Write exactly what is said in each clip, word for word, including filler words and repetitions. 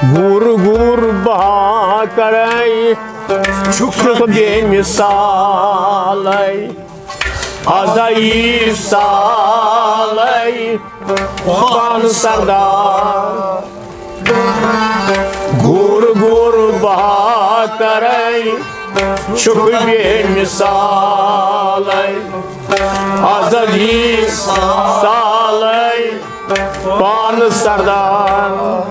گوٗر گوٗر بہٕ ہا کرے، چھُکھ بے مثالے، ازا یی سالے پان سردار۔ گوٗر گوٗر بہٕ ہا کرے، چھُکھ بے مثالے، ازا یی سالے پان سردار۔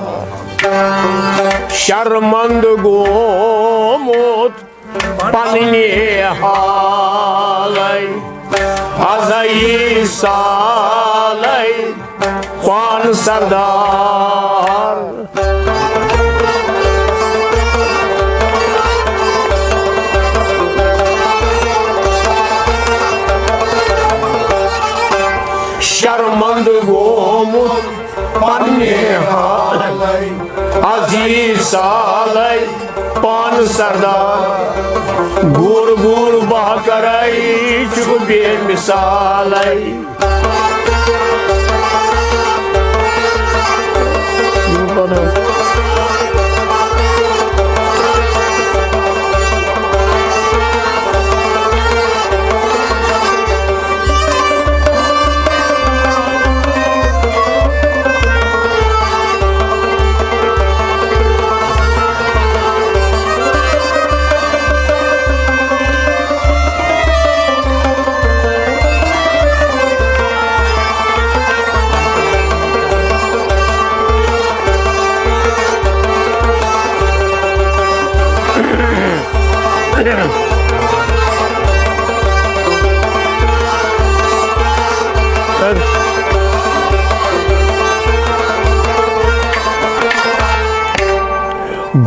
شرمند گوٚمُت پننہِ حالے، ازا یی سالے پان سردار۔ شرمند گوٚمُت پننہِ حالے، ازا یی سالے پان سردار۔ گوٗر گوٗر بہٕ ہا کرے، چھُکھ بے مثالے۔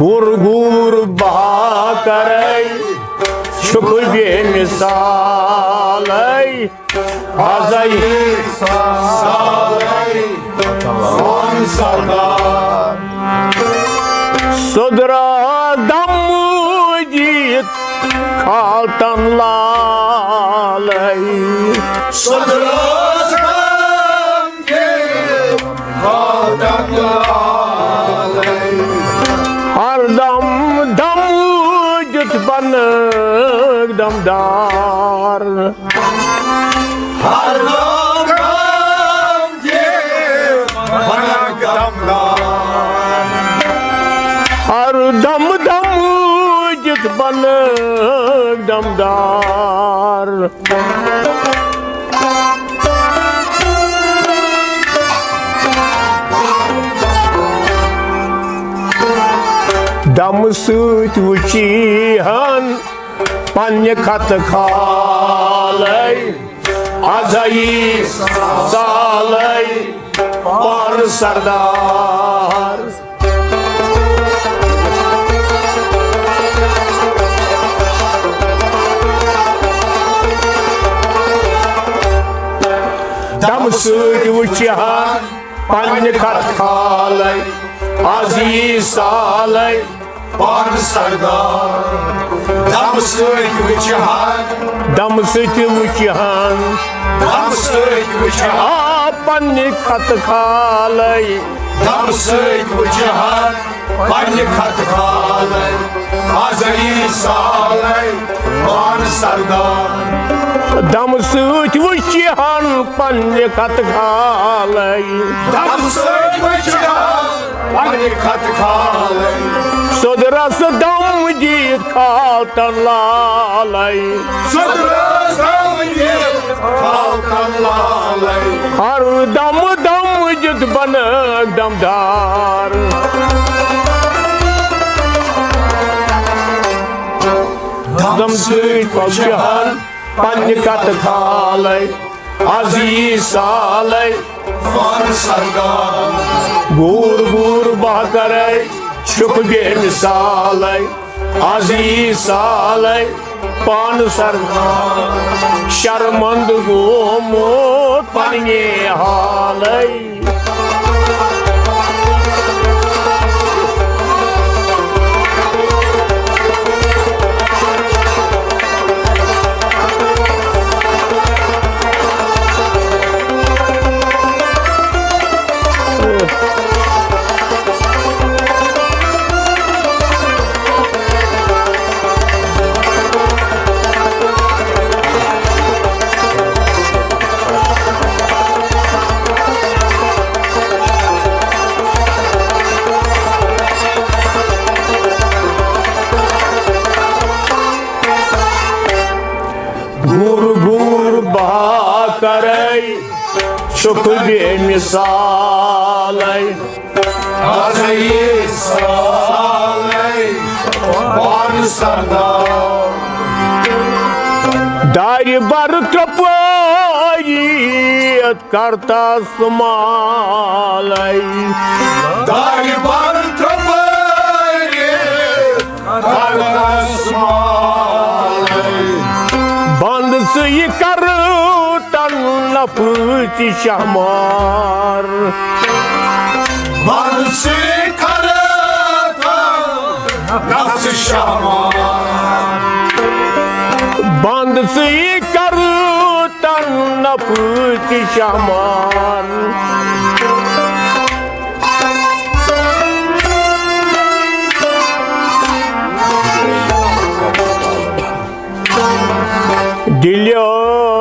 گوٗر گوٗر بہٕ ہا کرے، چھُکھ بے مثالے، ازا یی سالے پان سردار۔ سُدرا دم دِتھ کھالتن لالے۔ سُدرا دم دِتھ کھالتن لالے۔ ہر دم دم دِتھ بنہٕ دمدار۔ ہر دم دم دِتھ بنہٕ دمدار۔ ہر دم دم دِتھ بنہٕ دمدار۔ دمہٕ سۭتۍ وٕچھی ہن پننہِ خطہٕ کھالے، ازا یی سالے پان سردار۔ دمہٕ سۭتۍ وٕچھِ ہن پننہِ خطہٕ کھالے، ازا یی سالے پان سردار۔ دمہٕ سۭتۍ وٕچھِ ہن۔ دمہٕ سۭتۍ وٕچھِ ہن۔ دمہٕ سۭتۍ وٕچھِ ہن۔ آ، پننہِ خطہٕ کھالے۔ دمہٕ سۭتۍ وٕچھِ ہن۔ پننہِ خطہٕ کھالے۔ ازا یی سالے پان سردار۔ دمہٕ سۭتۍ وٕچھِ ہن پننہِ خطہٕ کھالے۔ دمہٕ سۭتۍ وٕچھِ ہن پننہِ خطہٕ کھالے۔ سُدرس دم دِتھ کھالتن لالے۔ سُدرس دم دِتھ کھالتن لالے۔ ہر دم دم دِتھ بنہٕ دمدار۔ دم سۭتۍ وٕچھِ ہن پننہِ خطہٕ کھالے۔ ازا یی سالے پان سردار۔ گوٗر گوٗر بہٕ کرے، چھُکھ بے مثالے۔ ازا یی سالے پان سردار۔ شرمند گوٚمُت پننہِ حالے۔ چھُکھ بے مثالے۔ از یی سالے پانہٕ سردار۔ دارِ بر ترٛپٲرِتھ کرتس مالے۔ دارِ بر ترٛپٲرِتھ کرتس مالے۔ بند ژٕ یہِ کرٕ تن نفس شہمار۔ بند ژٕ یہِ کرٕ تن نفس شہمار۔ بند ژٕ یہِ کرٕ تن نفس شہمار۔ دِلہِ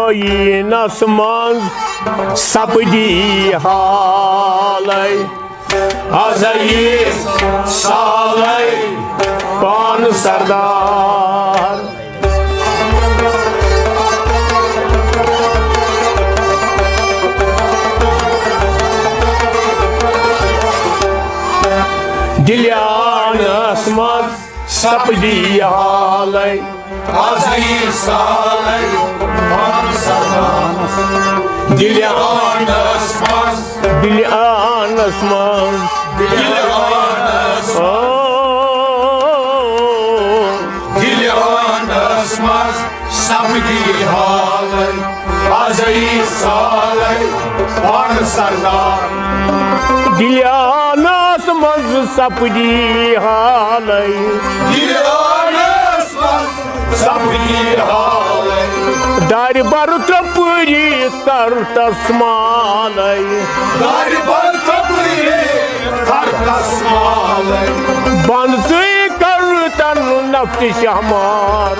ٲیٖنس منٛز سپدی حالے۔ از یی سالے پانہٕ سردار۔ دِلہِ ٲیٖنس منٛز سپدی حالے۔ از یی سالے پانہٕ سردار۔ دِلہِ ٲیٖنس منٛز۔ دِلہِ ٲیٖنس منٛز۔ دِلہِ ٲیٖنس۔ او۔ دِلہِ ٲیٖنس منٛز سپدی حالے۔ از یی سالے پانہٕ سردار۔ دِلہِ ٲیٖنس منٛز سپدی حالے۔ دِلہِ ٲیٖنس منٛز سپدی حالے۔ دارِ بر ترٛپٲرِتھ کرتس مالے۔ دارِ بر ترٛپٲرِتھ کرتس مالے۔ بند ژٕ یہِ کرٕ تن نفس شہمار۔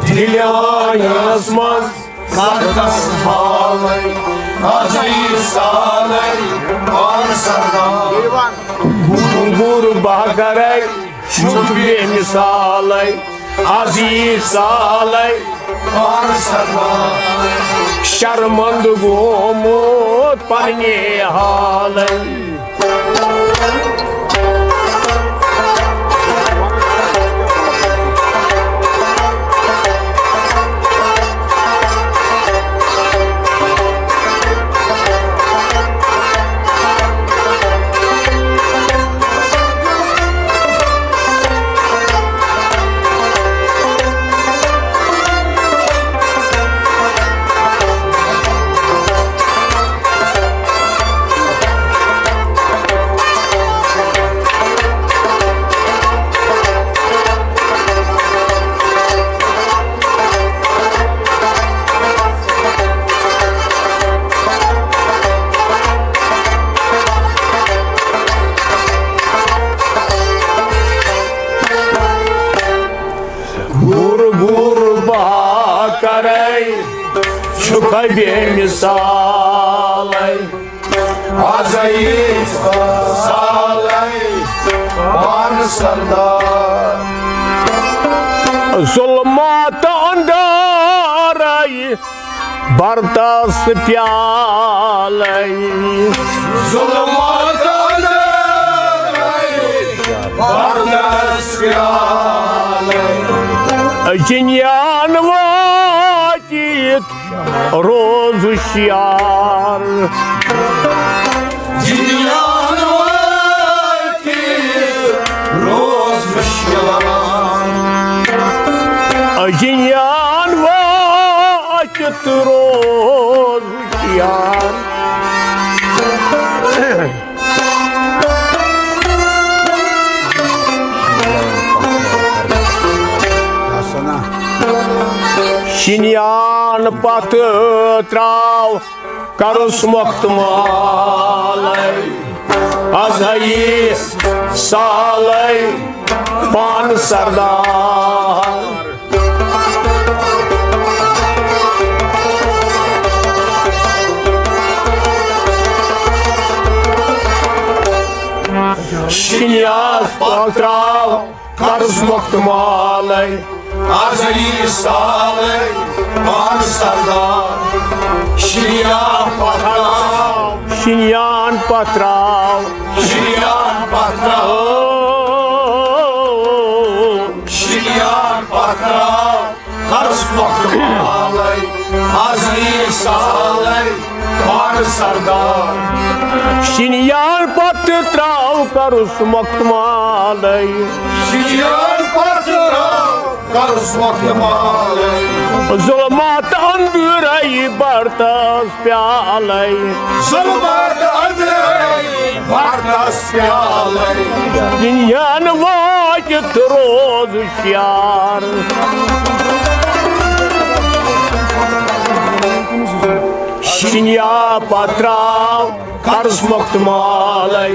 دِلہِ ٲیٖنس منٛز کرتس حالے۔ از یی سالے پانہٕ سردار۔ گُر بہٕ کرے چھُکھ بے مثالے۔ از یی سالے پانہٕ سردار۔ شرمند گوٚمُت پننہِ حالے۔ گُر گُر بہٕ کرے چھُکھ بے مثالے۔ از یی سالے پانہٕ سردار۔ ظلمت اندرے برتس پیالے۔ ظلمت اندرے برتس پیالے۔ جنیان وٲتِتھ روز ہوشیار۔ جنیان وٲتِتھ روز ہوشیار۔ جنیان وٲتِتھ روز ہوشیار۔ شنیان پتھ تراو کرُس مۄختہٕ مالے۔ از یی سالے پانہٕ سردار۔ شنیان پتھ تراو کرُس مۄختہٕ مالے۔ از یی سالے پان سردار، شریان پتراو، شریان پتراو، شریان پتراو، شریان پتراو، کرُس مۄختہٕ مالے، از یی سالے پان سردار۔ شریان پتراو، کرُس مۄختہٕ مالے۔ شریان پتراو، کرُس مۄختہٕ مالے۔ ظلمات اندرے بھرتس پیالے۔ ظلمات اندرے بھرتس پیالے۔ دنیان واجت روز شیار۔ شنیا پتراو، کرُس مۄختہٕ مالے۔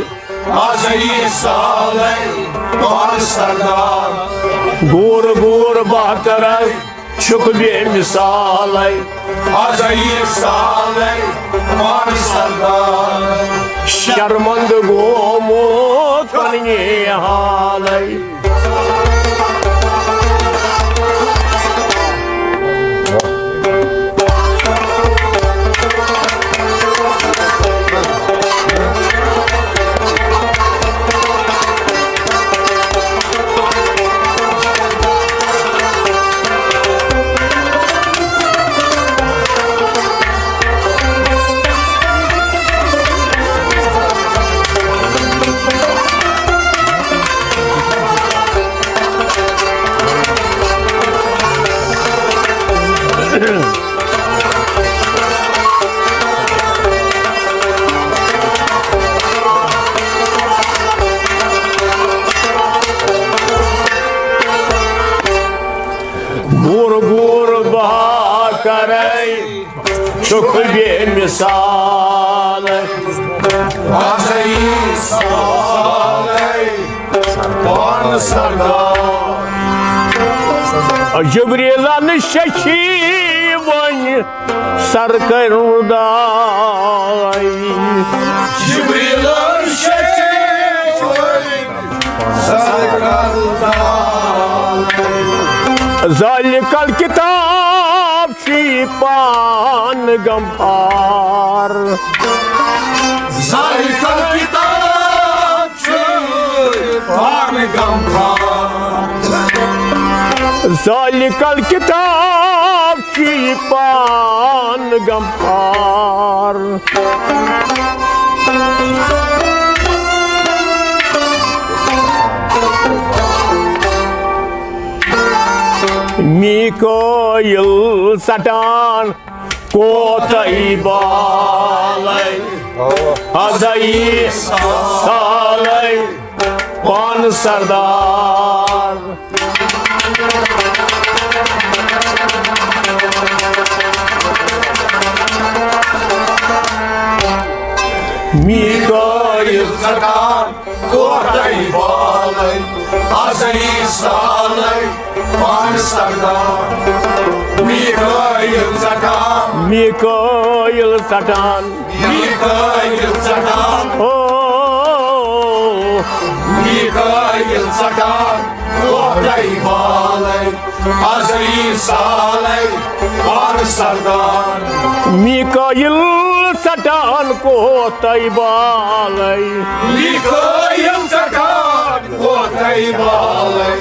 از یی سالے پان سردار۔ گور گور بہترے چھُکھ بے مثالے۔ از یی سالے پان سردار۔ شرمند گومُت پننہِ حالے۔ گور گور بہا کرے چھُکھ بے مثال۔ از یی سالے پان سردار۔ جبریلن ششی وۄنۍ سر کرُن داے۔ جبریلن ششی وۄنۍ سر کرُن داے۔ ذالک الکتاب چھی پان غمخار۔ ذالک الکتاب چھی پان غمخار۔ ذالک الکتاب چھی پان غمخار۔ میکائیل ژٹان کوتاہی بالے، از یی سالے پان سردار۔ میکائیل ژٹان کوتاہی بالے، از یی سالے پان سردار۔ میکائیل ژٹان۔ میکائیل ژٹان۔ میکائیل ژٹان۔ او۔ میکائیل ژٹان کوتاہی بالے، از یی سالے پان سردار۔ میکائیل ژٹان کوتاہی بالے۔ میکائیل ژٹان کوتاہی بالے۔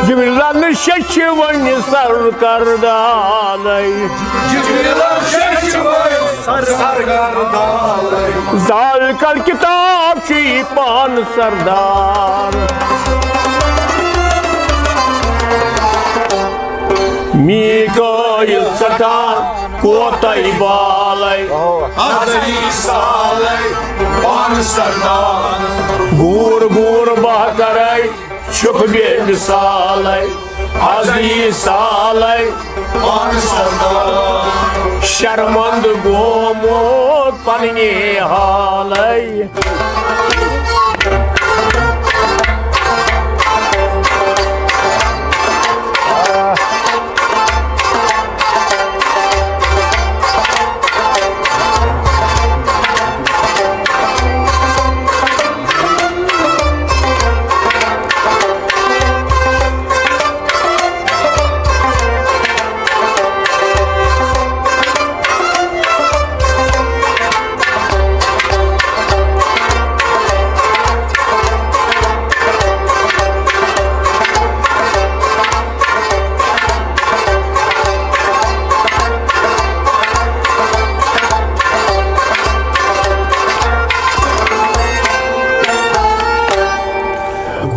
جبریلن ششی وۄنۍ سر کر دالے۔ جبریلن ششی وۄنۍ سر کر دالے۔ ذالک الکتاب چھی پان سردار۔ میکائیل ژٹان کوتاہی بالے۔ از یی سالے پان سردار۔ گور گور بہا کرے چھُکھ بے مثالے۔ از یی سالے پان سردار۔ شرمند گومُت پننہِ حالے۔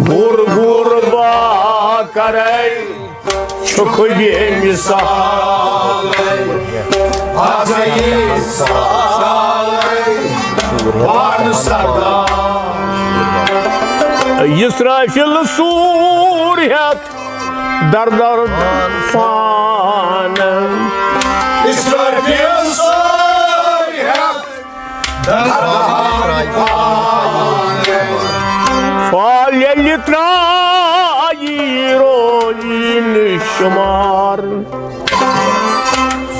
گُر گُر با کرے چھُکھ بے مثال۔ آزے سال پان سردار۔ اسرافیل سوٗر ہٮ۪تھ در در پان۔ اسرافیل سوٗر ہٮ۪تھ فال ییٚلہِ ترٛایی روزِ نہٕ شُمار۔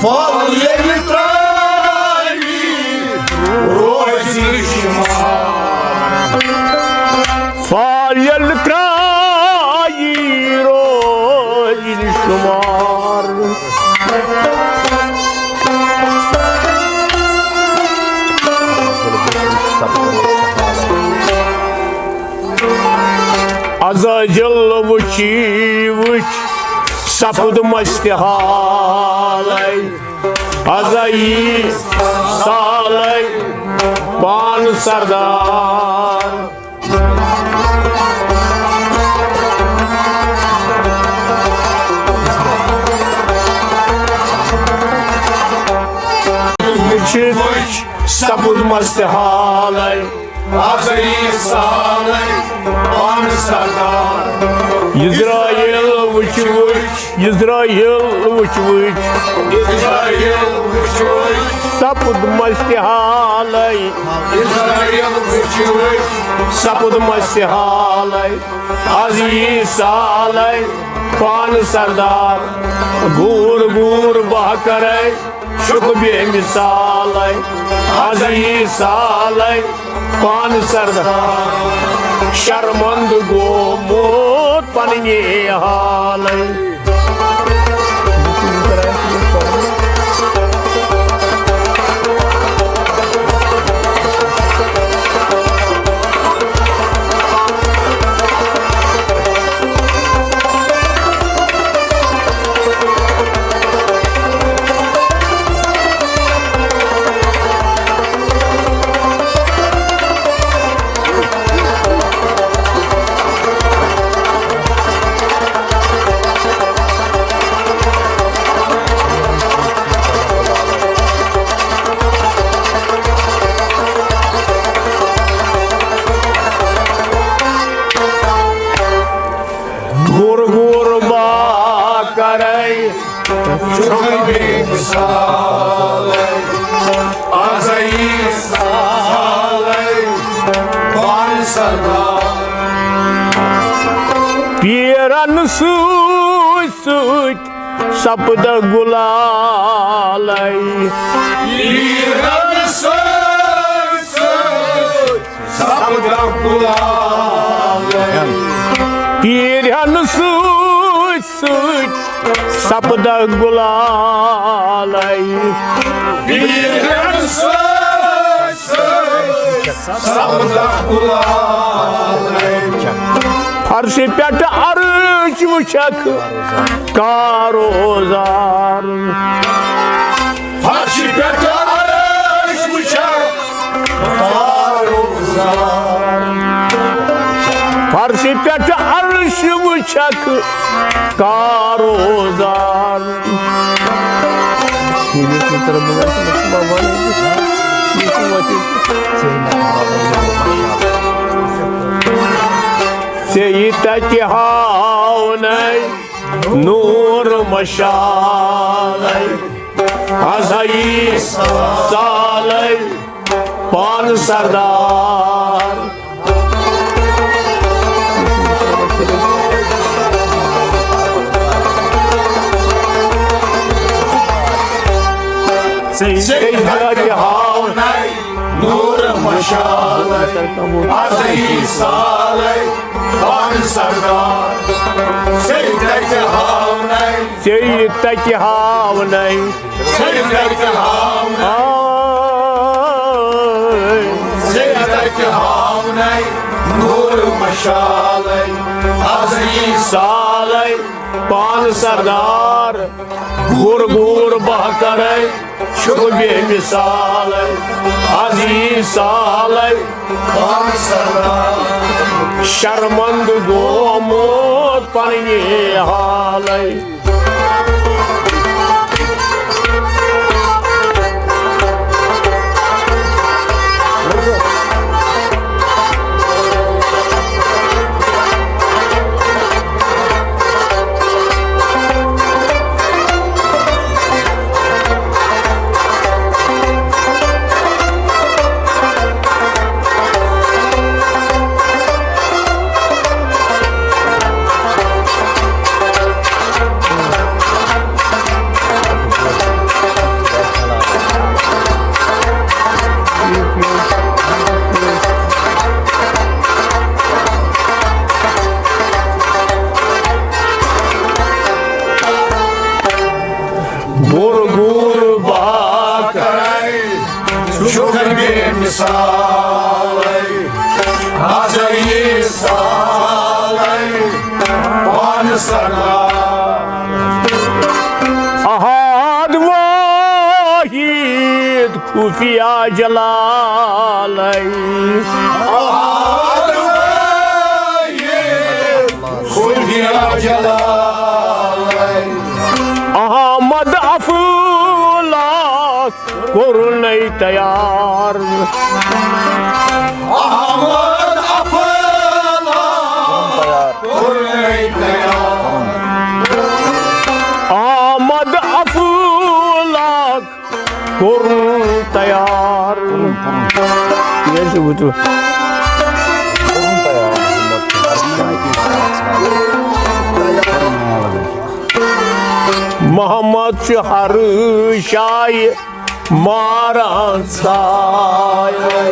فال ییٚلہِ ترٛایی روزِ نہٕ شُمار۔ فال ییٚلہِ ترٛایی روزِ نہٕ شُمار۔ عزازیل وٕچھی وٕچھ سپُد مستِ حالے۔ عزازیل سالے پان سردار۔ وٕچھِتھ سپُد مستِ حالے۔ آزے سالے پان سردار۔ عزرائیل وٕچھ وٕچھ۔ عزرائیل وٕچھ وٕچھ۔ عزرائیل وٕچھ وٕچھ۔ سپُد مستِ حالے۔ عزرائیل وٕچھ وٕچھ۔ سپُد مستِ حالے۔ آزے سالے پان سردار۔ گوٗر گوٗر بہٕ کرے چھُکھ بے مثالے۔ آزے سالے پان سردار۔ شرمند گوٚمُت پننہِ حالے۔ گوٗر گوٗر بہٕ کرے چھُکھ بے مثالے۔ آزے سالے پان سردار۔ پیرن سۭتۍ سۭتۍ سپدٕ گُلالے۔ پیرن سۭتۍ سۭتۍ سپدٕ گُلالے۔ پیرن سۭتۍ سۭتۍ سپدٕ گُلالے۔ پیرن سۭتۍ سۭتۍ سپدٕ گُلالے۔ فرشہِ پٮ۪ٹھ عرش وٕچھکھ کاروزار۔ فرشہِ پٮ۪ٹھ عرش وٕچھکھ کاروزار۔ فرشہِ پٮ۪ٹھ عرش وٕچھکھ کاروزار۔ ژےٚ یہِ تَتہِ ہاونَے نوٗر مشالے۔ آزے سالے پان سردار۔ ژےٚ یہِ تَتہِ ہاونَے نوٗر مشالے۔ آزے سالے پان سردار۔ ژےٚ یہِ تَتہِ ہاونَے۔ ژےٚ یہِ تَتہِ ہاونَے۔ ژےٚ یہِ تَتہِ ہاونَے۔ آے۔ ژےٚ یہِ تَتہِ ہاونَے نوٗر مشالے۔ آزے سالے پان سردار۔ گوٗر گوٗر بہٕ کرے چھُ بے مثالے، عزیز سالے۔ شرمند گومُت پننہِ حالے۔ گُر گُر باکرے، شُکر بے مثالے، حضرت سالے، پان سردار۔ احد واحد خفیہ جلالے۔ احد واحد خفیہ جلالے۔ احمد افلاک کوٚرُن تیار۔ احمد افلاک کوٚرُن تیار۔ احمد افلاک کوٚرُن تیار۔ یہِ حظ چھُ وٕچھُن۔ محمد چھُ ہر جایہِ ماران سالے،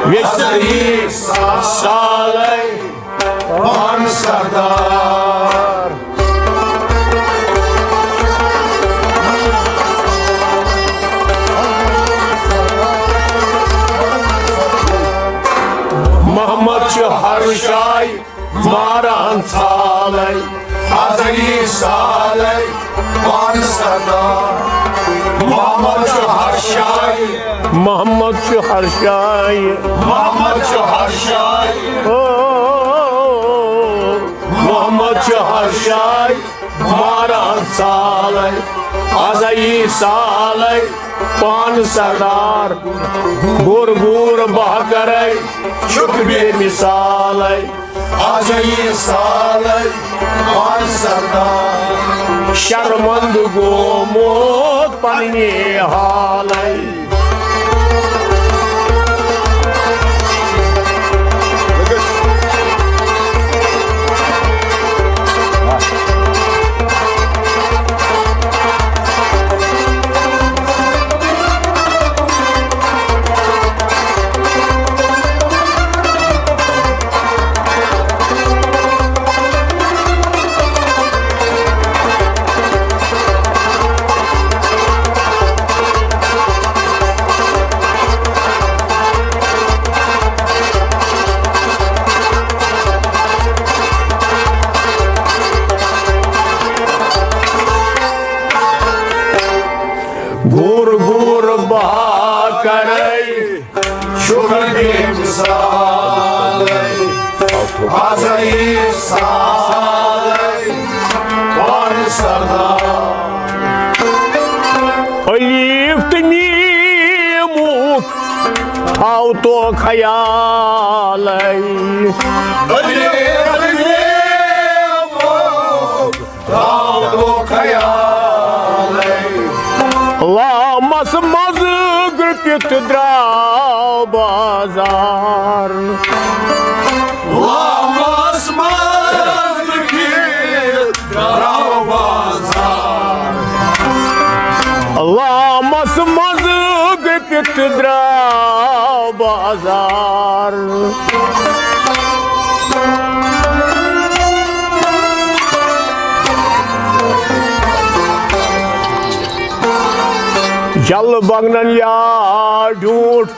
ویسری سالے، پان سردار۔ محمد چھُ ہر جایہِ ماران سالے، حضرت سالے، پان سردار۔ محمد چھُ ہر جایہِ۔ محمد چھُ ہر جایہِ۔ محمد چھُ ہر جایہِ۔ او، محمد چھُ ہر جایہِ ماران سالے، حضرت سالے، پان سردار۔ گُر گُر باکرے، شُکر بے مثالے۔ آز یہِ سالے پان سردار، شرمند گومُت پننہِ حالے۔ گُر گُر بہا کرے، شُکر بے مثالے، آز یہِ سالے پان سردار۔ الف تہٕ میٖمُک تھاو تو خیالے۔ الف تہٕ میٖمُک تھاو تو خیالے۔ لامس منٛز گرٛپِتھ درٛاو بازار۔ لامس منٛز گرٛپِتھ درٛاو بازار۔ لامس منٛز گرٛپِتھ درٛاو بازار۔ جل بنگنن یا ڈوٗٹھ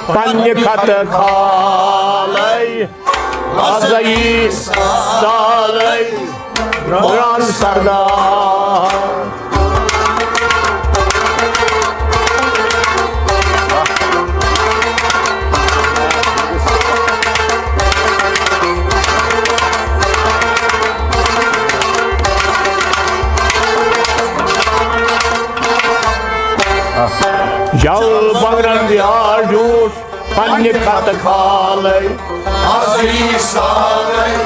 پننہِ خطہٕ خالے، آز یہِ سالے پان سردار۔ چل بنگرن یار ڈیوٹھ پننہِ خطہٕ کھالے۔ از یی سالے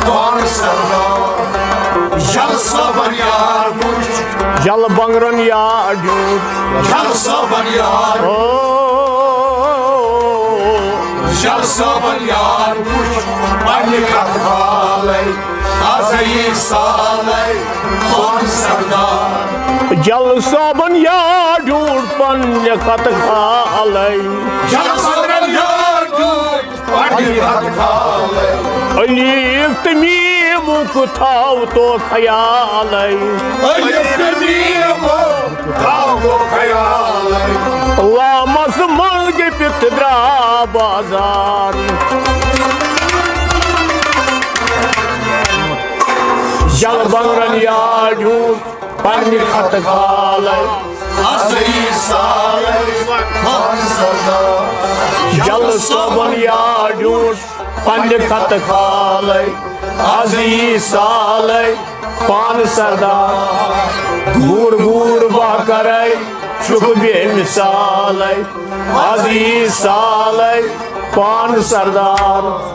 پانہٕ سردار۔ جل صٲبن یار وُچھ۔ جل بنگرن یار ڈیوٹھ۔ جل صٲبن یار۔ او۔ جل صٲبن یار وُچھ۔ پننہِ خطہٕ کھالے۔ از یی سالے پانہٕ سردار۔ جل صٲبن یار ڈیوٹھ پننہِ خطہٕ کھالے۔ جل صٲبن یار ڈیوٹھ پننہِ خطہٕ کھالے۔ علی تمیمُک تھاو تو خیالے۔ علی تمیمُک تھاو تو خیالے۔ لامس منٛز گٔے پِتھ درا بازار۔ جل بنگرن یار ڈیوٹھ پننہِ خطہٕ کھالے۔ از یی سالے پانہٕ سردار۔ جل صٲبن یار ڈیوٹھ پننہِ خطہٕ کھالے۔ از یی سالے پانہٕ سردار۔ گوٗر گوٗر بہٕ کرے چھُکھ بے مثالے۔ از یی سالے پانہٕ سردار۔